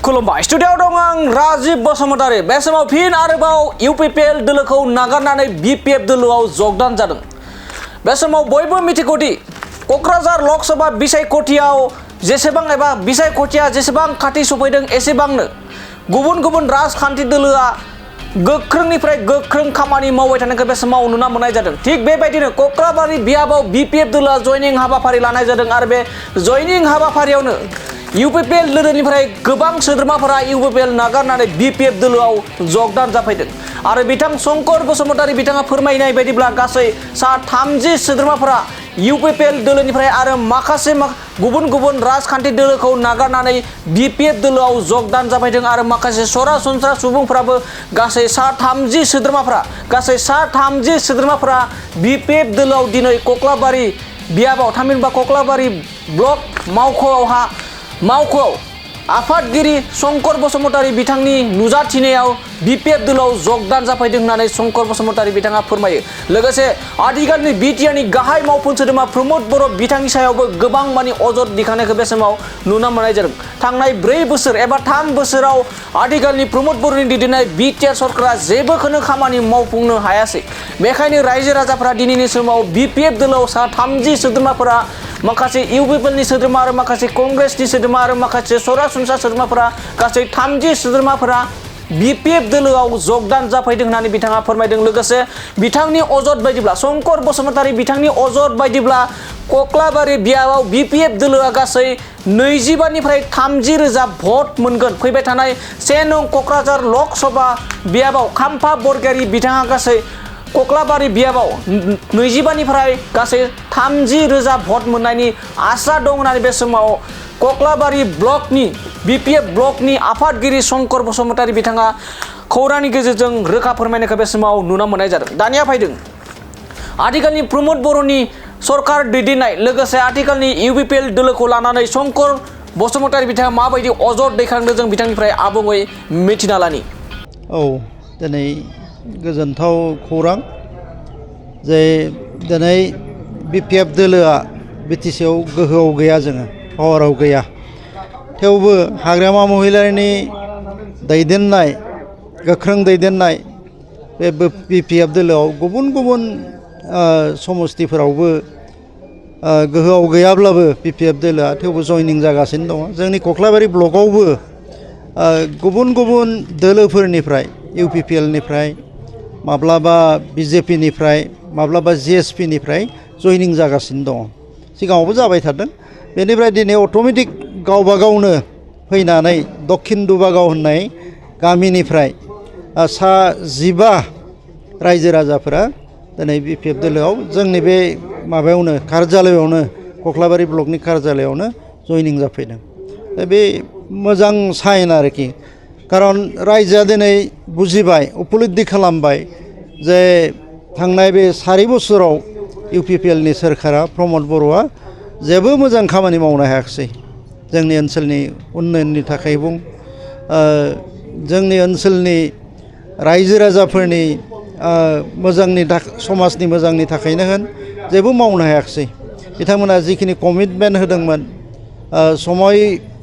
खुलुमबाय स्टुडियाव दं आं राजीव बसुमतारी। बे समाव फिन आरोबाव इउपिपिएल दोलोखौ नागारनानै बिपिएफ दोलोआव जगदान जादों। बे समाव बयबो मिथिगौदि क'क्राझार लकसभा बिसायख'थियाव जेसेबां एबा बिसायख'थिया जेसेबां खाथि सफैदों एसेबांनो गुबुन गुबुन राजखान्थि दोलोआ गोख्रोंनिफ्राय गोख्रों खामानि मावबाय थानायखौ बे समाव नुना मोननाय जादों। थिग बेबायदिनो कक्राबारि बियाबाव बिपिएफ दोलोआ जयनिं हाबाफारि लानाय जादों आरो बे जयनिं हाबाफारियावनो इउपिपिएल दोलोनिफ्राय गोबां सोद्रोमाफोरा इउपिपिएल नागारनानै बिपिएफ दोलोआव जगदान जाफैदों आरो बिथां शंकर बसुमतारी बिथाङा फोरमायनाय बायदिब्ला गासै सा 30 सोद्रोमाफोरा इउपिपिएल दोलोनिफ्राय आरो माखासे गुबुन गुबुन राजखान्थि दोलोखौ नागारनानै बिपिएफ दोलोआव जगदान जाफैदों आरो माखासे सरासनस्रा सुबुंफोराबो गासै सा 30 सोद्रोमाफोरा बिपिएफ दोलोआव दिनै कक्लाबारि बियाबाव थामहिनबा कक्लाबारि ब्लक मावख'आव आफादगिरि शंकर बसुमतारी बिथांनि नुजाथिनायाव बिपिएफ दोलोआव जगदान जाफैदों होननानै शंकर बसुमतारी बिथाङा फोरमायो। लोगोसे आथिखालनि बिटिआरनि गाहाय मावफुं सोद्रोमा प्रमद बर' बिथांनि सायावबो गोबां मानि अजद दिखांनायखौ बे समाव नुनो मोननाय जादों। थांनाय 4 बोसोर एबा 3 बोसोराव आथिखालनि प्रमद बर'नि दैदेननाय बिटिआर सरकारा जेबोखौनो खामानि मावफुंनो हायासै। बेखायनो रायजो राजाफोरा दिनैनि समाव बिपिएफ दोलोआव सा 30 सोद्रोमाफोरा माखासे इउपिपिएलनि सोद्रोमा आरो माखासे कंग्रेसनि सोद्रोमा आरो माखासे सरासनस्रा सोद्रोमाफोरा गासै 30 सोद्रोमाफोरा बिपिएफ दोलोआव जगदान जाफैदों होननानै बिथाङा फोरमायदों। लोगोसे बिथांनि अजद बायदिब्ला शंकर बसुमतारी बिथांनि अजद बायदिब्ला कक्लाबारि बियाबाव बिपिएफ दोलोआ गासै 25 निफ्राय 30 रोजा भट मोनगोन। फैबाय थानाय 1 नं क'क्राझार लकसभा बियाबाव खाम्फा बरगयारी बिथाङा गासै कक्लाबारि बियाबाव 25 निफ्राय गासै 30 रोजा भट मोननायनि आसा दं होननानै बे समाव कक्लाबारि ब्लकनि बिपिएफ ब्लकनि आफादगिरि शंकर बसुमतारी बिथाङा खौरांनि गेजेरजों रोखा फोरमायनायखौ बे समाव नुनो मोननाय जादों। दानिया फैदों आथिखालनि प्रमद बर'नि सरकार दैदेननाय लोगोसे आथिखालनि इउपिपिएल दोलोखौ लानानै शंकर बसुमतारी बिथाङा माबायदि अजद दैखांदों जों बिथांनिफ्राय आबुङै मिथिना लानि। दिनै गोजोनथाव खौरां जे दिनै बिपिएफ दोलोआ बिटिसिआव गोहोआव गैया, जोङो पावाराव गैया। थेवबो हाग्रामा महिलारिनि दैदेननाय गोख्रों दैदेननाय बे बिपिएफ दोलोआव गुबुन गुबुन समस्तिफोरावबो गोहोआव गैयाब्लाबो बिपिएफ दोलोआ थेवबो जयनिं जागासिनो दङ। जोंनि कक्लाबारि ब्लकआवबो गुबुन गुबुन दोलोफोरनिफ्राय इउपिपिएलनिफ्राय माब्लाबा बिजेपिनिफ्राय माब्लाबा जिएसपिनिफ्राय जयनिं जागासिनो दङ। सिगाङावबो जाबाय थादों। बेनिफ्राय दिनै अट'मेटिक गावबा गावनो फैनानै दक्षिण दुबागाव होननाय गामिनिफ्राय सा 15 रायजो राजाफोरा दिनै बिपिएफ दोलोआव जोंनि बे माबायावनो कार्यालयावनो कक्लाबारि ब्लकनि कार्यालयावनो जयनिं जाफैदों। दा बे मोजां साइन आरोखि, खारन रायजोआ दिनै बुजिबाय, उपलब्धि खालामबाय जे थांनाय बे 4 बोसोराव इउपिपिएलनि सोरखारा प्रमद बर'आ जेबो मोजां खामानि मावनो हायाखिसै। जोंनि ओनसोलनि उन्नयननि थाखाय जोंनि ओनसोलनि रायजो राजाफोरनि मोजांनि समाजनि मोजांनि थाखायनो होन जेबो मावनो हायाखिसै। बिथांमोना जिखिनि कमिटमेन्ट होदोंमोन, समय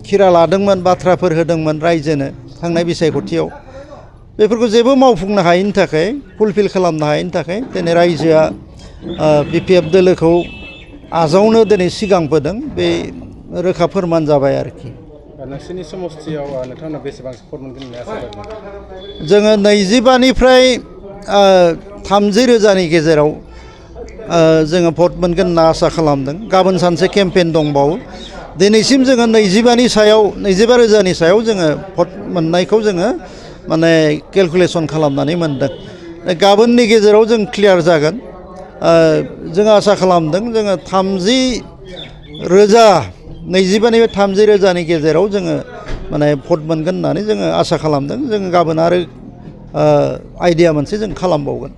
खिरा लादोंमोन, बाथ्राफोर होदोंमोन रायजोनो थांनाय बिसायख'थियाव, बेफोरखौ जेबो मावफुंनो हायैनि थाखाय, फुलफिल खालामनो हायैनि थाखाय दिनै रायजोआ बिपिएफ दोलोखौ आजावनो दिनै सिगांबोदों। बे रोखा फोरमान जाबाय आरोखि। नोंसोरनि समस्तियाव नोंथांमोना बेसेबां सापर्ट मोनगोन होनना आसा खालामदों? जोङो 25 निफ्राय 30 रोजानि गेजेराव जोङो भट मोनगोन होनना आसा खालामदों। गाबोन सानसे केम्पेइन दंबावो। दिनैसिम जोङो 25 रोजानि सायाव जोङो भट मोननायखौ जोङो माने केलकुलेसन खालामनानै मोनदों। गाबोननि गेजेराव जों क्लियार जागोन। जोङो आसा खालामदों जोङो 30 रोजा 25 निफ्राय 30 रोजानि गेजेराव जोङो माने भट मोनगोन होननानै जोङो आसा खालामदों। जोङो गाबोन आरो आइडिया मोनसे जों खालामबावगोन।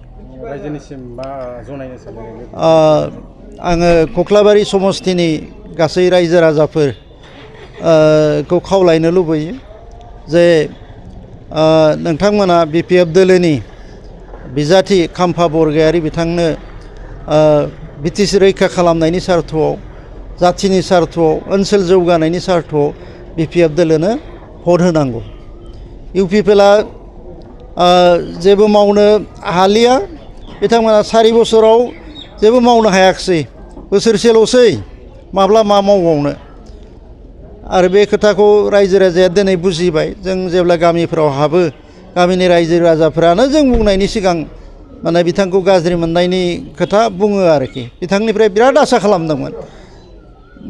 रायजोनिसिम मा जनायनो सानो? आङो कक्लाबारि समस्तिनि गासै रायजो राजाफोरखौ खावलायनो लुबैयो जे नोंथांमोना बिपिएफ दोलोनि बिजाथि खाम्फा बरगयारी बिथांनो बिटिसि रैखा खालामनायनि सार्थआव, जाथिनि सार्थआव, ओनसोल जौगानायनि सार्थआव बिपिएफ दोलोनो भट होनांगौ इउपिपिएलआ जेबो मावनो हालिया बिथांमोना 4 बोसोराव जेबो मावनो हायाखिसै बोसोरसेल'सै माब्ला मा मावबावनो आरो बे खोथाखौ रायजो राजाया दिनै बुजिबाय जों जेब्ला गामिफोराव हाबो गामिनि रायजो राजाफोरानो जों बुंनायनि सिगां माने बिथांखौ गाज्रि मोननायनि खोथा बुङो आरोखि बिथांनिफ्राय बिराद आसा खालामदोंमोन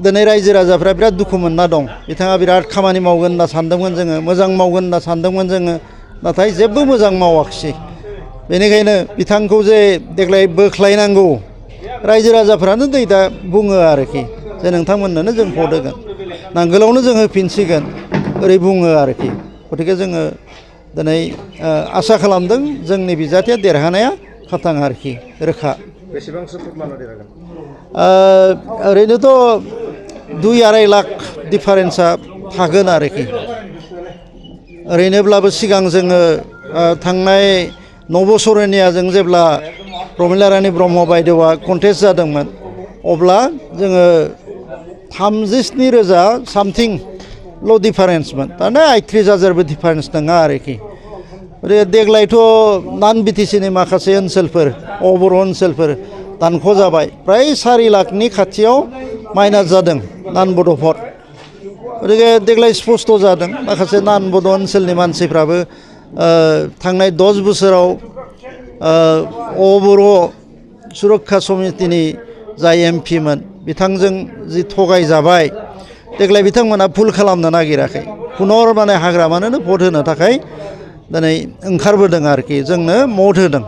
दिनै रायजो राजाफ्रा बिराद दुखु मोनना दं बिथाङा बिराद खामानि मावगोन होनना सानदोंमोन जोङो मोजां मावगोन होनना सानदोंमोन जोङो नाथाय जेबो मोजां मावाखिसै बेनिखायनो बिथांखौ जे देग्लाय बोख्लायनांगौ रायजो राजाफ्रानो दा बुङो आरोखि जे नोंथांमोननोनो जों भट होगोन नांगोलावनो जों होफिनसिगोन ओरै बुङो आरोखि गतिके जोङो दिनै आसा खालामदों जोंनि बिजाथिया देरहानाया खाथां आरोखि रोखा बेसेबांसो भट मानो देरहागोन ओरैनोथ' 2-2.5 लाख डिफारेन्सा थागोन आरोखि ओरैनोब्लाबो सिगां जोङो थांनाय 9 बोसोरनिया जों जेब्ला प्रमिला रानी ब्रह्म बायदेवआ कन्टेस्ट जादोंमोन अब्ला जोङो 37,000 सामथिंल' डिफारेन्समोन दाना 38,000बो डिफारेन्स नङा आरोखि देग्लायथ' नान बिटिसिनि माखासे ओनसोलफोर अबर' ओनसोलफोर दानख' जाबाय प्राय 4 लाखनि खाथियाव माइनास जादों नान बड' भट गतिके देग्लाय स्पस्ट जादों माखासे नान बड' ओनसोलनि मानसिफ्राबो थांनाय 10 बोसोराव अबर' सुरक्षा समितिनि जाय एमपिमोन बिथांजों जि थगायजाबाय देग्लाय बिथांमोना भुल खालामनो नागिराखै पुनर माने हाग्रामानोनो भट होनो थाखाय दिनै ओंखारबोदों आरोखि जोंनो मत होदों